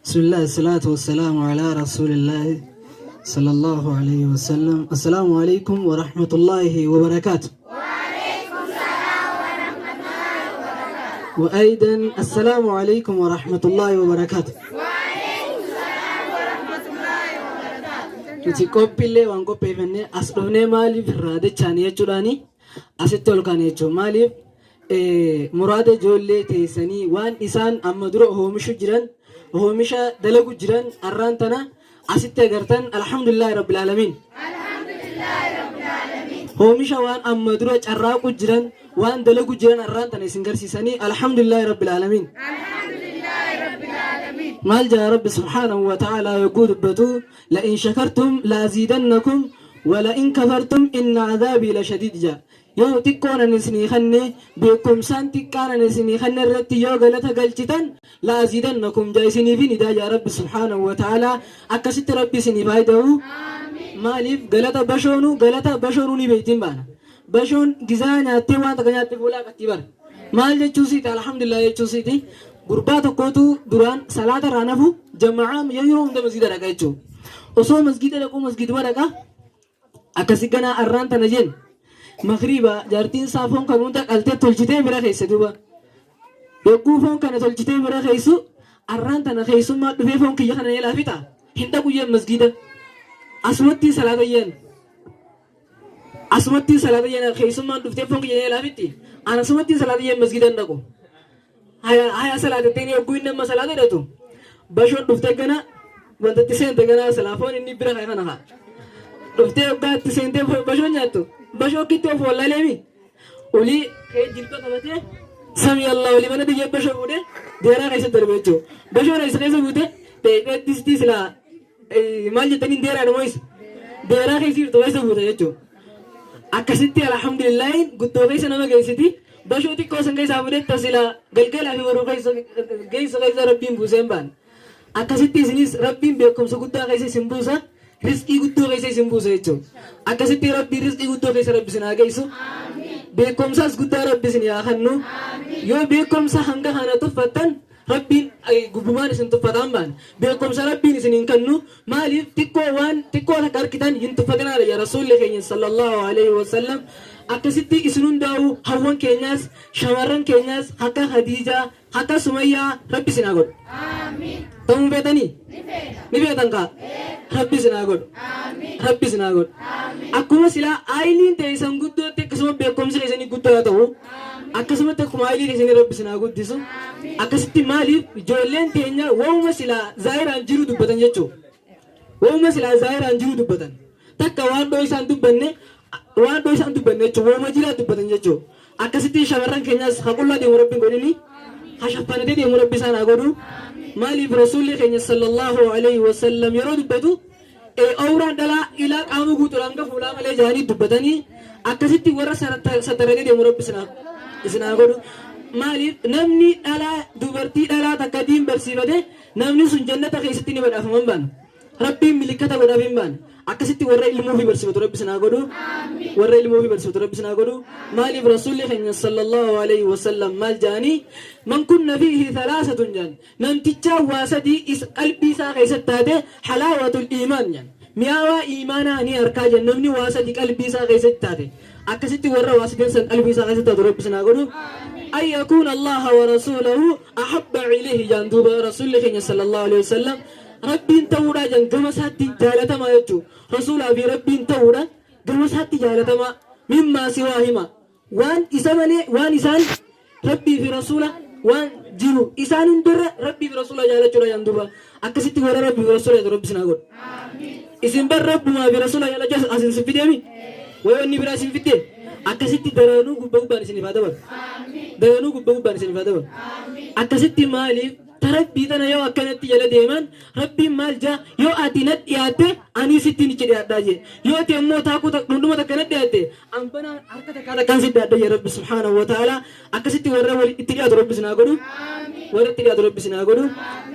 Bismillah, salatu wassalamu ala rasulillahi sallallahu alayhi wa sallam. Assalaamu alaikum wa rahmatullahi wa barakatuh. وأيضا السلام عليكم ورحمة الله وبركاته. Nuti qophiillee waan qopheeffannee as dhufnee maaliif irraa dachaanii jechuudhaani asitti ol kaane jechuudha. Maaliif muraada ijoollee teessanii waan isaan amma dura oomishu jiran, oomisha dalagu jiran arraan tana asitti agartan. Alhamdulillahi rabbil aalamiin. Oomisha waan amma dura carraaqu jiran, waan dalagu jiran arraan tana isin garsiisanii, alhamdulillahi rabbil aalamiin. Maal jaa Rabbi subhaanahu wa ta'ala yogguu dubbatu? لئن شكرتم لأزيدنكم ولئن كفرتم إن عذابي لشديد jaa. Yoo xiqqoon ani isinii kenne, beekumsaan xiqqaan ani isinii kenne irratti yoo galata galchitan, لأزيدنكم jaa, isiniifin idaa jaa Rabbi subhaanahu wa ta'ala. Akkasitti Rabbi isiniif haa ida'u. Maaliif galata bashoonu, galata bashoonuu ni beektiin baana. Bashoon gizaa nyaattee, waan takka nyaattee fuulaa qattii bara. Maal jechuu siiti? Alhamdulillah jechuu siiti. Gurbaa tokkootu duraan salaata irraa nafu, jama'aa yeroo hunda masgiida dhaqa jechuudha. Osoo masgiida dhaquu masgiiduma dhaqa, akkasi ganaa arraan tana jeen magriiba jaartiin isaa foon kan hunda qaltee tolchitee bira keessa duuba. Yogguu foon kana tolchitee bira keessu, arraan tana keessummaa dhufee foon kiyya kana eelaa fixa, hin dhaqu jeen masgiida. Asumatti salaata jeen. Asumatti salaata jeen, keessummaan dhuftee foon kiyya eelaa fixi. Ana asumatti salaata jeen, masgiida hin dhaqu. Haya haya salaatatteen yogguu inni amma salaata hidhatu, bashoon dhuftee gana wanta itti seente, gana silaa foon inni bira kana haa. Dhuftee yoggaa itti seentee bashoon nyaattu, bashoo kitti of wallaleemi. Olii ka'ee jilba qabatee, سمع الله لمن biyya bashoo fuudhee deeraa keessa darbe jechuudha. Bashoon isa keessa buute dheedhee distii silaa maal jettaniin deeraadha moo isa deeraa keessa jirtu keessa buute jechuudha. Akkasitti alhamdulillahi guddoo keessa nama geessiti. Bashoo xiqqoo san keessaa fuudhee silaa galgalaa fi boruu keessa geessa keessa Rabbiin buusee hin baane. Akkasitti isinis Rabbiin beekumsa guddaa keessa isin buusa. Rizqii guddoo keessa isin buusa jechuudha. Akkasitti Rabbiin rizqii guddoo keessa Rabbi isin haa geessu. Beekumsas guddaa Rabbi isin haa kennu. Yoo beekumsa hanga kana tuffattan, Rabbiin gubbumaan isin tuffataan baane. Beekumsa Rabbiin isin hin kennu. Maaliif xiqqoo waan xiqqoo takka harkitan hin tuffatinaadha yaa Rasuulli keenya sallallahu alaihi wasallam. Akkasitti isin hundaa'u, hawwan keenyaas, shamarran keenyaas akka Khadiijaa, akka Sumayyaa Rabbi isin haa godhu. Ta'uun feetanii? Ni feetan kaa? Rabbi isin haa godhu. Rabbi isin haa godhu. Akkuma silaa aayiliin teessan guddootti, akkasuma beekumsi keessanii guddoo haa ta'u. Akkasumatti akkuma aayilii keessanii Rabbi isin haa guddisu. Akkasitti maaliif ijoolleen teenya waa'uma silaa zaahiraan jiru dubbatan jechuudha. Waa'uma silaa zaahiraan jiru dubbatan. Takka waan dhoo isaan dubbanne, waan dhoo isaan dubbanne jechuudha. Waa'uma jiraa dubbatan jechuudha. Akkasitti shamarran keenyas haqullaa deemu Rabbiin godhini. Hashaffanatee deemu Rabbi isaan haa godhu. Maaliif Rasuulli keenya sallallahu alaihi wasallam yeroo dubbatu, awraan dhalaa ilaa qaama guutuudhaan hanga fuulaa malee jaanii dubbatanii, akkasitti warra sataranii deemu Rabbi isin haa godhu. Maaliif namni dhalaa, dubartii dhalaa takka diin barsiifate, namni sun jannata keessatti ni badhaafaman baana. Rabbiin milikkata godhaaf hin baane. Akkasitti warra ilmuu fi barsiifatu Rabbi isin haa godhu. Warra ilmuu fi barsiifatu Rabbi isin haa godhu. Maaliif Rasuulli keenya sallallahu alaihi wasallam maal jaanii? من كن فيه ثلاثة jaan. Namtichaa waa sadii qalbii isaa keessatti taate, حلاوة الإيمان jaan. Mi'aawaa iimaanaa ni harkaa jan namni waa sadii qalbii isaa keessatti taate. Akkasitti warra waa sadeen san qalbii isaa keessatti taatu Rabbi isin haa godhu. أن يكون الله ورسوله أحب إليه jaan duuba Rasuulli keenya sallallahu alaihi wasallam. Rabbiin ta'uudha jan gama isaatti jaalatamaa jechuudha. Rasuulaa fi Rabbiin ta'uudha gama isaatti jaalatamaa مما سواهما, waan isa malee, waan isaan Rabbii fi Rasuula waan jiru isaan hundarra Rabbii fi Rasuula jaalachuudha jan duuba. Akkasitti warra Rabbii fi Rasuula jedhu Rabbi isin haa godhu. Isin bar Rabbumaa fi Rasuula jaalachuu asin sin fideemi. Wayi wanni biraa isin fidde, akkasitti daranuu gubbaa gubbaan isiniif haa dabalu. Daranuu gubbaa gubbaan isiniif haa dabalu. Akkasitti maaliif ta Rabbii tana yoo akkanatti jala deeman, Rabbiin maal jaa? Yoo ati nat dhiyaatte, ani sittiin ichi dhiyaadhaa jee. Yoo ati ammoo taakuu dhundhuma takka nat dhiyaatte, an banaa harka takkaa takkaan si dhiyaadha jee Rabbi subhaanahu wa ta'ala. Akkasitti warra wali itti dhiyaatu Rabbi isin haa godhu. Warra itti dhiyaatu Rabbi isin haa godhu.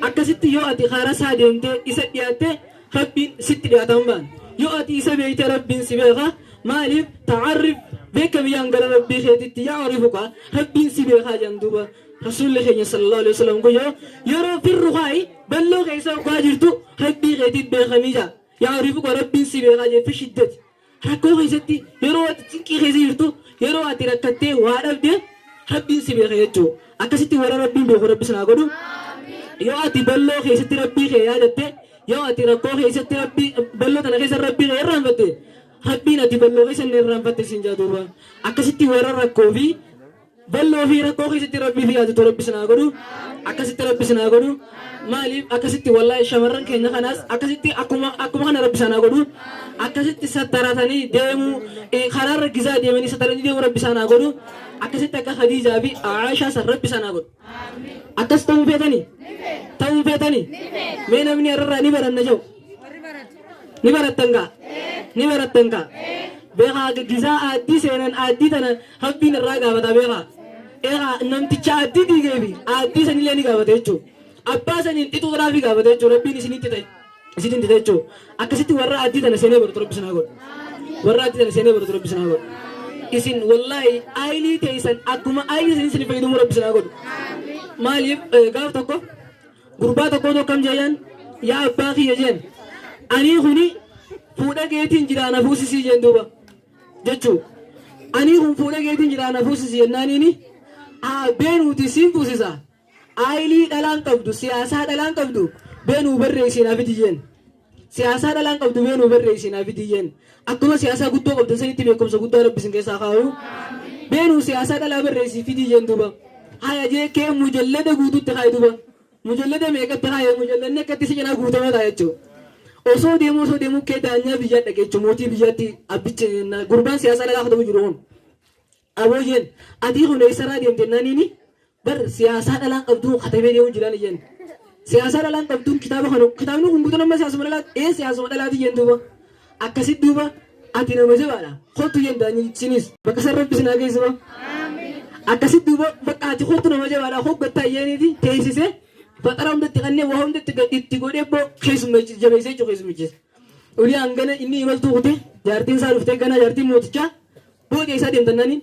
Akkasitti yoo ati karaa isaa deemtee isa dhiyaatte, Rabbiin sitti dhiyaatan baan. Yoo ati isa beekte, Rabbiin si beeka. Maaliif ta'arrif beekamiyyaan gara Rabbii keetitti يعرفك, Rabbiin si beekaa jedhan duuba. Rasuulli keenya sallallahu alaihi wasallam guyyaa yeroo firru kaa'i balloo keessa hoggaa jirtu Rabbii keetiin beekamii jaa. Yaa rifuqa Rabbiin si beekaa jee fi shiddati. Rakkoo keessatti yeroo ati cinqii keessa jirtu, yeroo ati rakkattee waa dhabde Rabbiin si beeka jechuudha. Akkasitti warra Rabbiin beeku Rabbi sinaa godhu. Yoo ati balloo keessatti Rabbii kee yaadatte, yoo ati rakkoo keessatti Rabbii balloo tana keessa Rabbii kee irraanfatte, Rabbiin ati balloo keessa inni irraanfatte siin jaa duuba. Akkasitti warra rakkoo fi balloo fi rakkoo keessatti Rabbii fi yaadatu Rabbi sinaa godhu. Akkasitti Rabbi sinaa godhu. Maaliif akkasitti wallaahi shamarran keenya kanaas akkasitti akkuma kana Rabbi isaanaa godhu. Akkasitti sattaratanii deemuu, karaarra gizaa deemanii sattaratanii deemuu Rabbi isaanaa godhu. Akkasitti akka Khadiijaa fi Aayishaa san Rabbi isaanaa godhu. Akkas ta'uu feetanii? Ta'uu feetanii? Mee namni har'arraa ni baranna jedhu. Ni barattan kaa? Ni barattan kaa? Beekaa gizaa aaddii seenan aaddii tana Rabbiin irraa gaafata beekaa. Egaa namticha aaddii diigee fi aaddii sanillee ni gaafata jechuudha. Abbaa saniin xixuudhaaf gaafata jechuudha. Rabbiin isinitti ta'e isinitti ta'e jechuudha. Akkasitti warra aaddii tana seenee baratu Rabbi sinaa godhu. Warra aaddii tana seenee baratu Rabbi sinaa godhu. Isin wallaahi aayilii teessan akkuma aayilii isin isin fayyadamu Rabbi sinaa godhu. Maaliif gaaf tokko gurbaa tokkootu akkam jeeyyan, yaa abbaa kiyya jeen, anii kuni fuudha keetiin jiraa na fuusisii jeen duuba jechuu, anii kun fuudha keetiin jiraa na fuusisi jennaaniini, haa beenuuti siin fuusisa, aayilii dhalaan qabdu, siyaasaa dhalaan qabdu beenuu barreessii naa fidi jeen. Siyaasaa dhalaan qabdu beenuu barreessii naa fidi jeen. Akkuma siyaasaa guddoo qabdan sanitti beekumsa guddaa Rabbi isin keessaa kaa'u, beenuu siyaasaa dhalaa barreessii fidii jeen duuba. Haya jee kee mujallada guututti kaaye duuba. Mujallada meeqatti kaaye, mujalladni akkatti si cinaa guutamee ta'a jechuudha. Osoo deemuu osoo deemuu kee daanyaa biyyaa dhaqe jechuudha, mootii biyyaatti abbichi gurbaan siyaasaa dhalaa katabu jiru kun. Aboo jeen, atii kun eessarraa deemte naaniini, bar siyaasaa dhalaan qabduu katabee deemuu jiraan jeen. Siyaasaa dhalaan qabduun kitaaba kana, kitaabni kun guutuun amma siyaasuma dhalaati, ee siyaasuma dhalaati jeen duuba. Akkasitti duuba ati nama jabaadha. Kottu jeen daanyichinis. Bakka san Rabbi sinaa geessuba. Akkasitti duuba bakka ati kottu nama jabaadha hoggattaa jeeniiti teessisee faxara hundatti kanneen waa hundatti itti godhee boo keessummeessise jabeessee jechuudha keessummeessise. Olii hangana inni imaltuu kutee jaartiin isaa dhuftee ganaa jaartiin mootichaa booda isaa deemtan naaniin,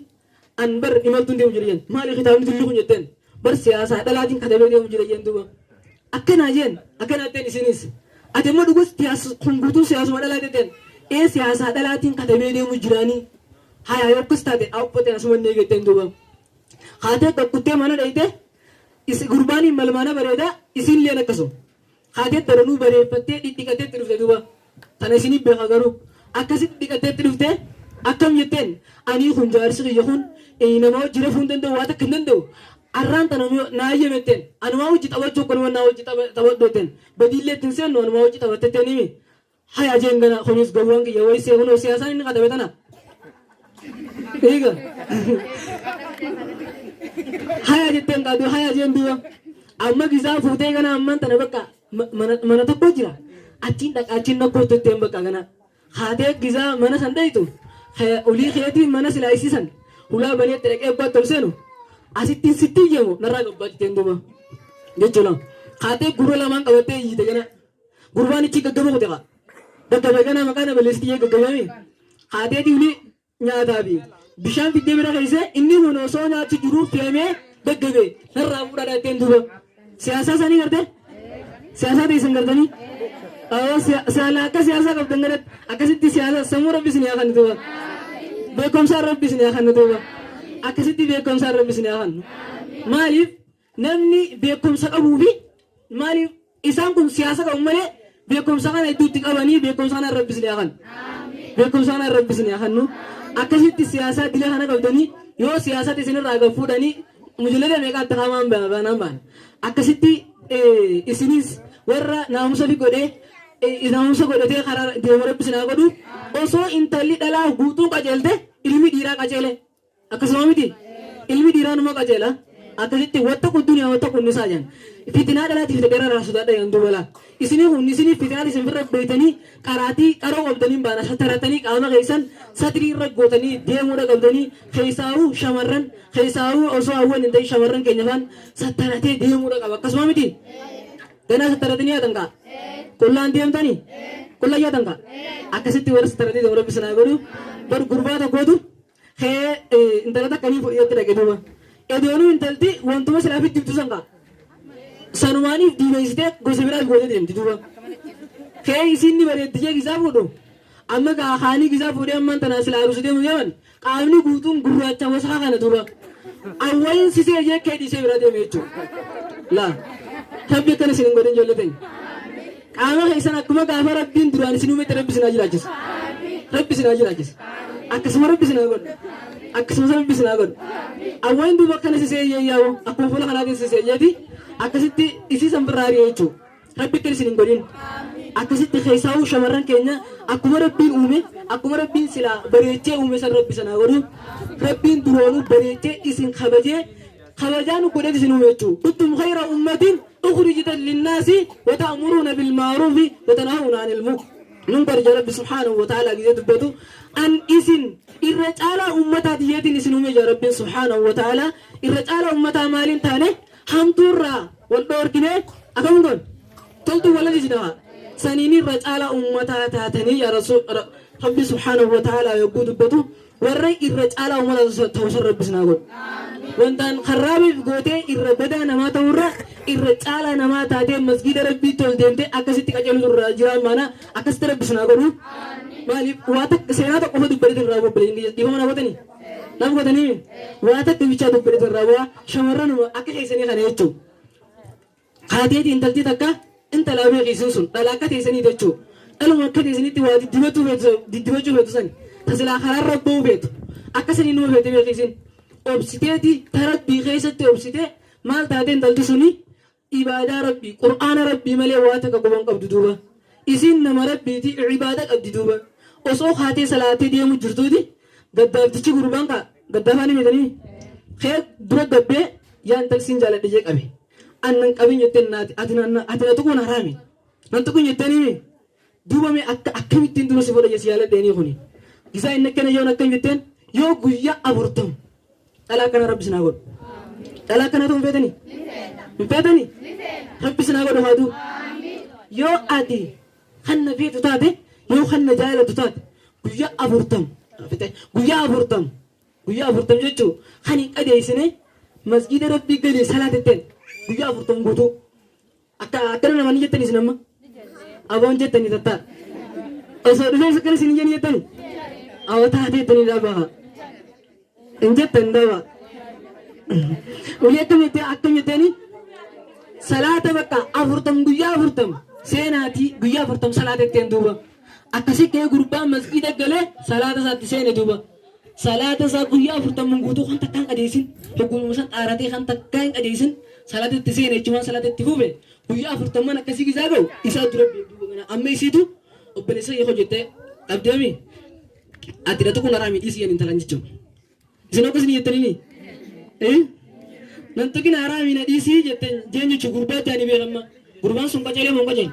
an bar imaltuun deemu jira jeen. Maali kitaabni tulli kun jetteen? Bar siyaasaa dhalaatiin katabee deemu jira jeen duuba. Akkanaa jeen, akkanaa jetteen isinis. Ati immoo dhugus kun guutuun siyaasuma dhalaa jetteen. Ee, siyaasaa dhalaatiin katabee deemu jiraanii. Haya, yoo akkas taate dhaabbateen asuma inni eegetteen duuba. Haatee dhokkuttee mana dhayite gurbaaniin malmaana bareedaa isinilleen akkasuma. Haatee daranuu bareeffattee dhidhiqattee itti dhufte duuba. Tana isinii beeka garuu. Akkasitti dhiqattee itti dhufte, akkam jetteen, anii kun jaarsi kiyya kun nama hojii rafuu hin danda'u, waa takka hin danda'u. Arraan tana naa hayyame jetteen. Anumaa hojii taphachuu akkanuma naa hojii taphadhu jetteen. Badiillee ittiin seennu anumaa hojii taphatte jetteen himi. Haya jeen gana kunis gowwaan kiyya wayisee kunoo siyaasaan inni katabe tana. Eega. Haya jetteen qaadu haya jeen duuba. Amma gizaa fuutee gana ammaan tana bakka mana tokko jira. Achiin dhaqa achiin nakkoo jetteen bakka gana. Haatee gizaa mana san dhayitu olii keetiin mana silaa isiisan hulaa baneetti dhaqee abbaatti ol seenu asittiin sitti iyyamu narraa gabbaa jetteen duuba. Jechuudha. Haatee gurra lamaan qabattee iyyite gana. Gurbaan ichi gaggaba kute kaa. Gaggaba ganaa maqaa na balleessiti jee gaggabami. Haatee diwli nyaataa fi bishaan fiddee bira keessee inni kun osoo nyaachi jiruu feemee gaggabe narraa fuudhaa jetteen duuba. Siyaasaa isaanii gartee? Siyaasaa teessan gartanii? Siyaala akka siyaasaa qabdan kanatti akkasitti siyaasa sammuu Rabbi isin haa kennu duuba. Beekumsaan Rabbi isin haa kennu duuba. Akkasitti beekumsaan Rabbi isin haa kennu. Maaliif namni beekumsa qabuu fi maaliif isaan kun siyaasa qabu malee beekumsa kana idduutti qabanii, beekumsa kana Rabbi isin haa kennu. Beekumsa kana Rabbi isin haa kennu. Akkasitti siyaasaa dila kana qabdanii yoo siyaasatti isinirraa gad fuudhanii mujallada meeqaatti kaamaan baanaan baan. Akkasitti isinis warra naamusa fi godhee naamusa godhatee karaa deemu Rabbi isin haa godhu. Osoo intalli dhalaa guutuu qajeelte ilmi dhiiraa qajeele. Akkasuma miti? Ilmi dhiiraa numa qajeela. Akkasitti wattaqu duniyaa wattaqu nisaa jedhan. Fitinaa dhalaatiif fitina dheeraa irraa sodaadha jedhan duuba laa. Isinii kun isinii fitinaa isin firra beeytanii qaraatii qaroo qabdanii baana sataratanii qaama keessan satrii irra gootanii deemuudha qabdanii, keessaa'uu shamarran, keessaa'uu osoo hawwan hin ta'in shamarran keenya faan sattaratee deemuudha qaba. Akkasuma miti? Ganaa sattaratanii yaatan kaa? Qullaan deemtanii? Qullaan yaatan kaa? Akkasitti warra sattaratee deemu Rabbi sinaa godhu. Bar gurbaa tokkootu kee intala takka ni fudhee dhaqe duuba. Edoonuu intalti wantuma silaa fitti ibtu san kaa. Sanumaaniif diimeessitee gosa biraaf gootee deemti duuba. Kee isiin ni bareeddi jee gisaa fuudhu. Amma kaa kaanii gisaa fuudhee ammaan tanaa silaa aruusa deemu deeman qaamni guutuun gurraacha wasakaa kana duuba. Awwayin sisee jee kee dhiisee biraa deeme jechuudha. Laa. Rabbi akkana isin hin godhin ijoollee teenya. Qaama keessan akkuma gaafa Rabbiin duraan isin uumetti Rabbi isin haa jiraachisu. Rabbi isin haa jiraachisu. Akkasuma Rabbi isin haa godhu. Akkasuma Rabbi isin haa godhu. Awwayin duuba akkana sisee yeeyyaa'u akkuma fuula kanaatiin sisee jeeti akkasitti isii san birraa ari'e jechuudha. Rabbi akkana isin hin godhin. Akkasitti keessaa'uu shamarran keenya akkuma Rabbiin uume akkuma Rabbiin silaa bareechee uume san Rabbi isin haa godhu. Rabbiin duroonuu bareechee isin kabajee kabajaa nu godheet isin uume jechuudha. Kuntum khayra ummatin ukhrijat linnaasi wa ta'muruuna bil ma'ruufi wa tanhawna 'anil munkar jedha Rabbi subhaanahu wa ta'ala gisee dubbatu an isin irra caalaa ummataa tiyyeetiin isin uume jedha Rabbiin subhaanahu wa ta'ala. Irra caalaa ummataa maaliin taane? Hamtuurraa wal dhoorkinee akkam goon toltuu wal ajajna saniin irra caalaa ummataa taatanii yaa Rasuul. Rabbi subhaanahu wa ta'ala yogguu dubbatu warra irra caalaa ummata ta'uu san Rabbi isin haa godhu. Wantaan karraabiif gootee irra badaa namaa ta'urra irra caalaa namaa taatee masgiida Rabbiitti ol deemtee akkasitti qajeelutu irraa jiraan maana akkasitti Rabbi isin haa godhu. Maaliif waa takka seenaa tokko qofa dubbateetu irraa bobbaleetin dhiifama na gootanii? Naaf gootanii? Waa takka bichaa dubbateetu irraa bu'aa shamarranuma akka keessanii kana jechuudha. Kaateeti intalti takka intalaa beeki isin sun dhala akka teessanii jechuu dhaluma akka teessanitti waa diddibachuu feetu diddibachuu feetu sani ta silaa karaarra ba'uu feetu akka sanii numa feete beeki isin obsiteeti ta Rabbii keessatti obsitee maal taate intalti suni ibaadaa Rabbii qur'aana Rabbii malee waa takka quban qabdu duuba isin nama Rabbiiti ibaada qabdi duuba osoo kaatee salaatee deemu jirtuuti gaddaaftichi gurbaan kaa gaddaafaa ni beekanii kee dura gabbee yaa intal sin jaaladhe jee qabe. An nan qabin jetteen naati ati na ati na tuquun haraami. Nan tuqin jetteeni duuba mee akka akkamittiin dura si fudha jee si jaaladheenii kuni. Gisaa inni akkana yoon akkam jetteen yoo guyyaa 40 dhalaa akkana Rabbi sinaa godhu. Dhalaa akkanaa ta'uu hin feetanii? Hin feetanii? Rabbi sinaa godhu haaduu. Yoo ati kan na feetu taate yoo kan na jaalatu taate guyyaa 40 guyyaa 40 Guyyaa 40 jechuun kan hin qajeessine masgiida Rabbii gadi salaatetteen guyyaa 40 guutuu. Akka akkana namaan jettanii isin amma? Aboon jettanii tattaa. Osoo dhufee akkana isin hin jettanii? Awwa taatee jettanii dhaabaa. Hin jettan dhaabaa. Ulii akkam jettee akkam jetteeni? Salaata bakka 40 guyyaa 40 seenaatii guyyaa 40 salaatetteen duuba. Akkasii ka'ee gurbaan masgiida galee salaata isaatti seene duuba. Salaata isaa guyyaa 40 guutuu kan takkaa hin qajeelsin, hogguma san xaaratee kan takkaa hin qajeelsin salaata itti seene jechuun salaata itti fufe guyyaa 40 akkasii gizaa ga'u isaa dura duuba kana amma isiitu obboleessa kee hojjettee qabdeemi ati na tuquun haraami dhiisii jedhan intalaan jechuun. Isin akkas ni jettanii eh nan tuqin haraami na dhiisii jetteen jeen jechuun gurbaa itti ani beekamma gurbaan sun qajeelee moo hin qajeele?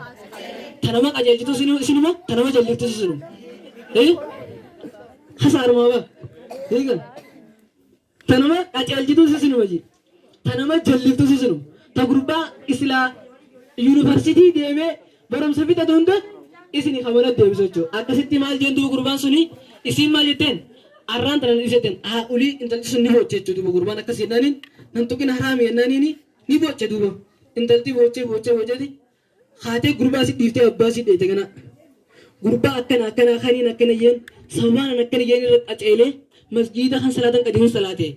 Tanama qajeelchitu isinuma tanama jalliftus isinuma. Eh Hasaarumaa ba. Eegal. Tanama qaceelchitus isinuma ji. Tanama jalliftus isinuma. Ta gurbaa isilaa yuunivarsiitii deemee barumsa fixatu hunda isini kamana deebisu jechuudha. Akkasitti maal jeen duuba gurbaan suni isiin maal jetteen arraan tana dhiisetteen haa ulii intalti sun ni booche jechuudha duuba gurbaan akkas jennaaniin nan tuqin haraami jennaaniin ni booche duuba intalti boochee boochee boocheeti Haatee gurbaa si dhiiftee abbaa si dheete ganaa. Gurbaa akkana akkanaa kaniin akkana jeen sababaan an akkana jeen irra qaceelee masgiida kan salaatan qajeeluu salaate.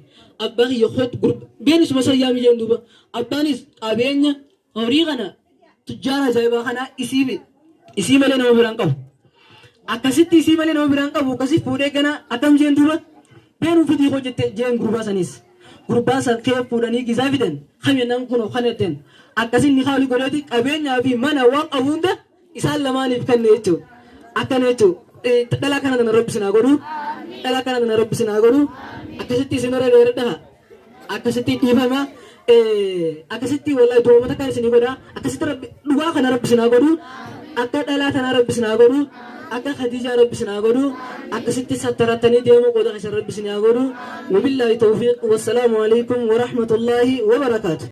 Abbaa kiyya koot gurba been isuma san yaami jeen duuba. Abbaanis qabeenya horii kana tujjaara ajaa'ibaa kanaa isii isii malee nama biraan qabu. Akkasitti isii malee nama biraan qabu akkasi fuudhee ganaa akkam jeen duuba been fidii koo jette jeen gurbaa saniis. Gurbaa san kee fuudhanii gizaa fidan kam jennaan kunoo kana jetteen. Akkasin nikaa olii godheeti qabeenyaa fi mana waan qabu hunda isaan lamaaniif kenne jechuudha. Akkana jechuudha. Dhala kana tana Rabbi sinaa godhu. Dhala kana tana Rabbi sinaa godhu. Akkasitti isin irra dheeradha. Akkasitti dhiifama. Akkasitti wallahi du'oomata kan isinii godha. Akkasitti Rabbi dhugaa kana Rabbi sinaa godhu. Akka dhalaa tanaa Rabbi sinaa godhu. Akka Khadiijaa Rabbi isin haa godhu. Akkasitti sattarattanii deemuu qooda keessan Rabbi isin haa godhu. Wabillaahi tawfiiq. Wassalaamu alaikum warahmatullaahi wabarakaatu.